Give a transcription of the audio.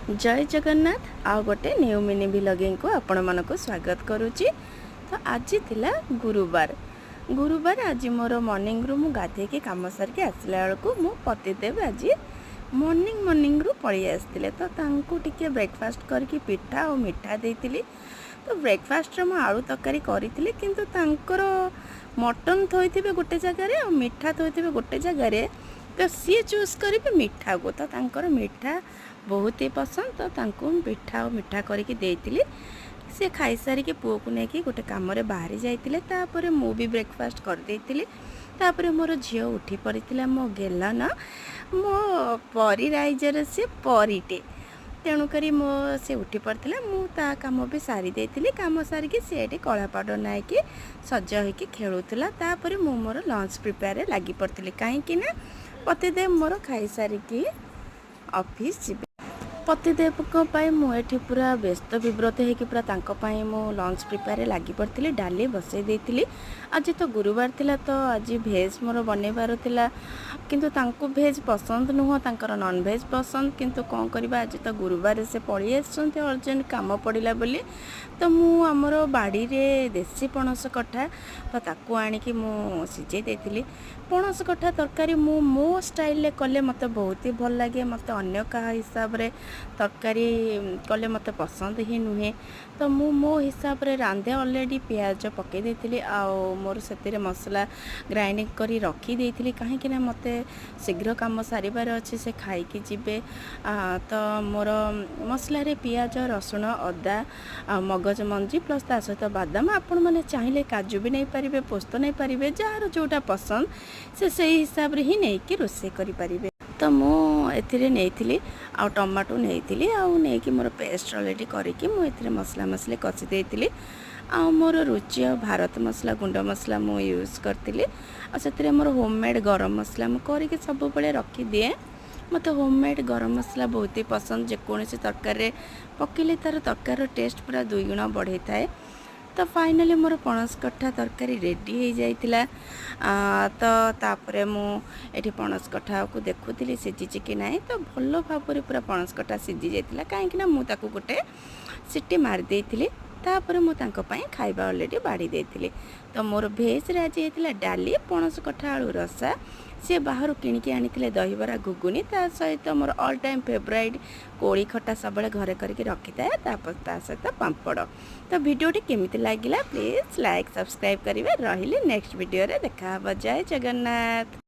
ଜୟ ଜଗନ୍ନାଥ। ଆଉ ଗୋଟେ new mini ଭିଲଗିଂକୁ ଆପଣମାନଙ୍କୁ ସ୍ୱାଗତ କରୁଛି। ତ ଆଜି ଥିଲା ଗୁରୁବାର। ଗୁରୁବାର ଆଜି ମୋର ମର୍ଣ୍ଣିଂରୁ ମୁଁ ଗାଧେଇକି କାମ ସାରିକି ଆସିଲା ବେଳକୁ ମୋ ପତିଦେବ ଆଜି ମର୍ଣ୍ଣିଂରୁ ପଳେଇ ଆସିଥିଲେ। ତ ତାଙ୍କୁ ଟିକେ ବ୍ରେକଫାଷ୍ଟ କରିକି ପିଠା ଆଉ ମିଠା ଦେଇଥିଲି। ତ ବ୍ରେକଫାଷ୍ଟରେ ମୁଁ ଆଳୁ ତରକାରୀ କରିଥିଲି, କିନ୍ତୁ ତାଙ୍କର ମଟନ୍ ଥୋଇଥିବେ ଗୋଟେ ଜାଗାରେ ଆଉ ମିଠା ଥୋଇଥିବେ ଗୋଟେ ଜାଗାରେ, ତ ସିଏ ଚୁଜ୍ କରିବେ ମିଠାକୁ। ତ ତାଙ୍କର ମିଠା ବହୁତ ହି ପସନ୍ଦ। ତ ତାଙ୍କୁ ମୁଁ ପିଠା ଆଉ ମିଠା କରିକି ଦେଇଥିଲି। ସେ ଖାଇସାରିକି ପୁଅକୁ ନେଇକି ଗୋଟେ କାମରେ ବାହାରି ଯାଇଥିଲେ। ତାପରେ ମୁଁ ବି ବ୍ରେକଫାଷ୍ଟ କରିଦେଇଥିଲି। ତାପରେ ମୋର ଝିଅ ଉଠି ପଡ଼ିଥିଲା। ମୋ ଗେଲନ, ମୋ ପରି ରାଇଜର ସେ ପରିଟେ। ତେଣୁକରି ମୋ ସେ ଉଠି ପଡ଼ିଥିଲା, ମୁଁ ତା କାମ ବି ସାରି ଦେଇଥିଲି। କାମ ସାରିକି ସେ ଏଠି କଳା ପାଉଡ଼ର ନାଇକି ସଜ ହେଇକି ଖେଳୁଥିଲା। ତାପରେ ମୁଁ ମୋର ଲଞ୍ଚ ପ୍ରିପେୟାରରେ ଲାଗି ପଡ଼ିଥିଲି, କାହିଁକି ନା ପତିଦେବ ମୋର ଖାଇସାରିକି ଅଫିସ୍ ଯିବେ। ପତିଦେବଙ୍କ ପାଇଁ ମୁଁ ଏଠି ପୁରା ବ୍ୟସ୍ତ ବିବ୍ରତ ହେଇକି ପୁରା ତାଙ୍କ ପାଇଁ ମୁଁ ଲଞ୍ଚ ପ୍ରିପେୟାରରେ ଲାଗି ପଡ଼ିଥିଲି। ଡାଲି ବସେଇ ଦେଇଥିଲି। ଆଜି ତ ଗୁରୁବାର ଥିଲା, ତ ଆଜି ଭେଜ୍ ମୋର ବନେଇବାର ଥିଲା, କିନ୍ତୁ ତାଙ୍କୁ ଭେଜ୍ ପସନ୍ଦ ନୁହଁ, ତାଙ୍କର ନନଭେଜ୍ ପସନ୍ଦ। କିନ୍ତୁ କ'ଣ କରିବା, ଆଜି ତ ଗୁରୁବାର, ସେ ପଳେଇ ଆସିଛନ୍ତି, ଅର୍ଜେଣ୍ଟ କାମ ପଡ଼ିଲା ବୋଲି। ତ ମୁଁ ଆମର ବାଡ଼ିରେ ଦେଶୀ ପଣସ କଠା, ତ ତାକୁ ଆଣିକି ମୁଁ ସିଝେଇ ଦେଇଥିଲି। ପଣସ କଠା ତରକାରୀ ମୁଁ ମୋ ଷ୍ଟାଇଲରେ କଲେ ମୋତେ ବହୁତ ହି ଭଲ ଲାଗେ। ମୋତେ ଅନ୍ୟ କାହା ହିସାବରେ ତରକାରୀ କଲେ ମୋତେ ପସନ୍ଦ ହିଁ ନୁହେଁ। ତ ମୁଁ ମୋ ହିସାବରେ ରାନ୍ଧେ। ଅଲରେଡ଼ି ପିଆଜ ପକାଇ ଦେଇଥିଲି ଆଉ ମୋର ସେଥିରେ ମସଲା ଗ୍ରାଇଣ୍ଡିଙ୍ଗ କରି ରଖିଦେଇଥିଲି, କାହିଁକିନା ମୋତେ ଶୀଘ୍ର କାମ ସାରିବାର ଅଛି, ସେ ଖାଇକି ଯିବେ। ତ ମୋର ମସଲାରେ ପିଆଜ, ରସୁଣ, ଅଦା ଆଉ ମଗଜ ମଞ୍ଜି, ପ୍ଲସ୍ ତା ସହିତ ବାଦାମ। ଆପଣମାନେ ଚାହିଁଲେ କାଜୁ ବି ନେଇପାରିବେ, ପୋସ୍ତ ନେଇପାରିବେ। ଯାହାର ଯେଉଁଟା ପସନ୍ଦ, ସେ ସେଇ ହିସାବରେ ହିଁ ନେଇକି ରୋଷେଇ କରିପାରିବେ। ତ ମୁଁ ଏଥିରେ ନେଇଥିଲି ଆଉ ଟମାଟୋ ନେଇଥିଲି ଆଉ ନେଇକି ମୋର ପେଷ୍ଟ ଅଲରେଡ଼ି କରିକି ମୁଁ ଏଥିରେ ମସଲା ମସଲି କଷି ଦେଇଥିଲି। ଆଉ ମୋର ରୁଚି ଆଉ ଭାରତ ମସଲା, ଗୁଣ୍ଡ ମସଲା ମୁଁ ୟୁଜ୍ କରିଥିଲି। ଆଉ ସେଥିରେ ମୋର ହୋମ୍ ମେଡ଼୍ ଗରମ ମସଲା ମୁଁ କରିକି ସବୁବେଳେ ରଖିଦିଏ। ମୋତେ ହୋମ୍ ମେଡ଼୍ ଗରମ ମସଲା ବହୁତ ହି ପସନ୍ଦ। ଯେକୌଣସି ତରକାରୀରେ ପକାଇଲେ ତା'ର ତରକାରୀର ଟେଷ୍ଟ ପୁରା ଦୁଇଗୁଣ ବଢ଼େଇଥାଏ। ତ ଫାଇନାଲି ମୋର ପଣସ କଠା ତରକାରୀ ରେଡ଼ି ହେଇଯାଇଥିଲା। ତ ତାପରେ ମୁଁ ଏଠି ପଣସ କଠାକୁ ଦେଖୁଥିଲି ସିଝିଛି କି ନାହିଁ। ତ ଭଲ ଭାବରେ ପୁରା ପଣସ କଠା ସିଝି ଯାଇଥିଲା, କାହିଁକିନା ମୁଁ ତାକୁ ଗୋଟେ ସିଟି ମାରି ଦେଇଥିଲି। ତାପରେ ମୁଁ ତାଙ୍କ ପାଇଁ ଖାଇବା ଅଲରେଡ଼ି ବାଢ଼ି ଦେଇଥିଲି। ତ ମୋର ଭେଜ୍ରେ ଆଜି ହେଇଥିଲା ଡାଲି, ପଣସ କଠା ଆଳୁ ରସା। ସିଏ ବାହାରୁ କିଣିକି ଆଣିଥିଲେ ଦହିବରା ଘୁଗୁନି। ତା ସହିତ ମୋର ଅଲ୍ ଟାଇମ୍ ଫେଭରାଇଟ୍ କୋଳି ଖଟା ସବୁବେଳେ ଘରେ କରିକି ରଖିଥାଏ। ତାପରେ ତା ସହିତ ପାମ୍ପଡ଼। ତ ଭିଡ଼ିଓଟି କେମିତି ଲାଗିଲା, ପ୍ଲିଜ୍ ଲାଇକ୍, ସବସ୍କ୍ରାଇବ୍ କରିବେ। ରହିଲି, ନେକ୍ସଟ ଭିଡ଼ିଓରେ ଦେଖାହେବ। ଜୟ ଜଗନ୍ନାଥ।